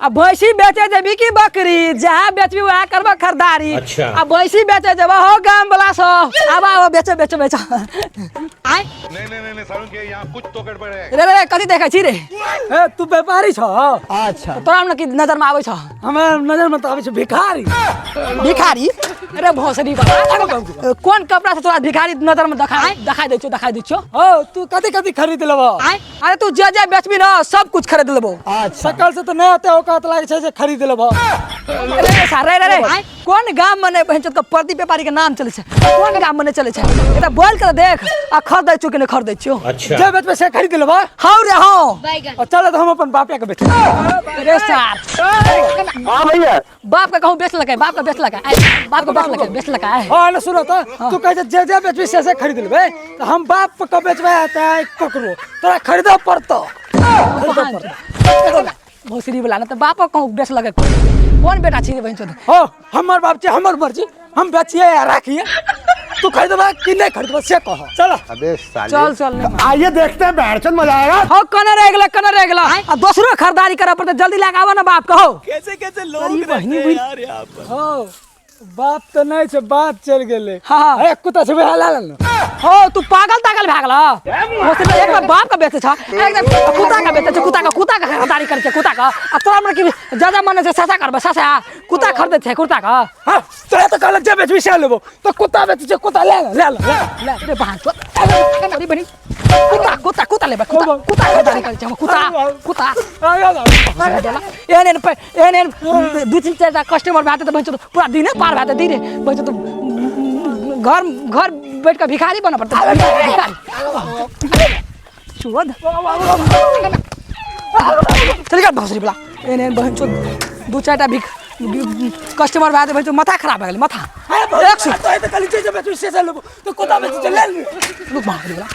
आ भैंसी बेचे जेबी की बकरी, जहाँ बेचबी वहाँ करबा खरीदारी। अच्छा। आ भैंसी बेचे जेबा हो गाम वाला सब, आबा आबा बेचो बेचो बेचो। आय नहीं नहीं नहीं, नहीं सारुण के यहाँ कुछ तो गड़बड़ है। रे रे रे, कथी देखै छी रे? ए तू व्यापारी छ? अच्छा। तोरा हमरा की नजर में आबै छ? हमरा नजर में त आबै छ भिखारी। भिखारी? अरे भोसड़ी बाबा, कोन कपड़ा से तोरा भिखारी नजर में देखा देखा दै छौ, देखा दै छौ? हो तू कथी कथी खरीद लेबो? अरे तू जे जे बेचबी न सब कुछ खरीद लेबो। अच्छा। सकल से त नहीं आते औकात लागे छै जे खरीद लेबो। अरे रे सार, रे रे रे, कोन गाम में नहीं बहन के प्रदीप व्यापारी के नाम चले छै, कोन गाम में नहीं चले छै? एकटा बोल के देख आ खरीदै छौ कि नहीं खरीदै छौ। अच्छा। जे बेचबे से खरीद लेबो। हौ रे हौ। और चल त हम अपन बापे के बेच। रे सार। हां भैया। बाप के कहूं बेच लकै, बाप के बेच लकै, बाप के बेच लकै, बेच लकै। हां ने सुनो त, तू कहै छै जे जे बेचबी से से खरीद लेबे, त हम बाप के बेचबे त ककरो तोरा खरीदऽ पड़तौ। खरीदऽ पड़तौ। भोसड़ी वाला न त बाप के कहूं बेच लकै। कोन बेटा छी रे बहिन चोद? हो हमर बाप छै, हमर मर्जी, हम बेचिए या राखिए। तू खरीदबा कि नहीं खरीदबा से कह। चल। अबे साले। चल चल नहीं। आइए देखते हैं बैठचंद मजा आएगा। हो कने रह गेला, कने रह गेला। आ दोसरो खरीदारी करऽ पड़तै, जल्दी लए के आबऽ न बाप कहो। कैसे कैसे लोग अरे रहते बहिनी हैं बुढ़ी। यार यहाँ पर। हो बाप तो नहीं छे, बात चल गेले। हाँ। ए कुत्ता से बेहा ला न। हो तू पागल तागल भए गेला। भोसड़ी एक बार बाप के बेचै छ, एक बार कुत्ता के बेचै छ, कुत्ता के, कुत्ता के खरीदारी करै छै कुत्ता के। आ तोरा मन की ज्यादा मन छै ससा करबै ससा, कुत्ता खरीदै छै कुत्ता के। हां तोरा तो कहलक जे बेचबी से लेबो, तो कुत्ता बेचै छै, कुत्ता ले ले ले ले रे बहन चोद, अरे बहिनी, कुत्ता कुत्ता कुत्ता लेबै, कुत्ता कुत्ता खरीदारी करै छै हम, कुत्ता कुत्ता। एहन एहन एहन एहन दू तीन चारि टा कस्टमर भए जेतै बहन चोद, पूरा दिने पार भए जेतै दिने। बहन चोद घर घर बैठ कऽ भिखारी बनऽ पड़तै, भिखारी। चोद चल गेल भोसड़ी वाला। एहन एहन बहन चोद दू चारि टा भिख कस्टमर भए जेतै बहन चोद, माथा खराब भए गेलै माथा। एक सौ तो तो कहली जे बेचबी से लेबो, तो कुत्ता बेचै छै ले ले। रुक भोसड़ी वाला।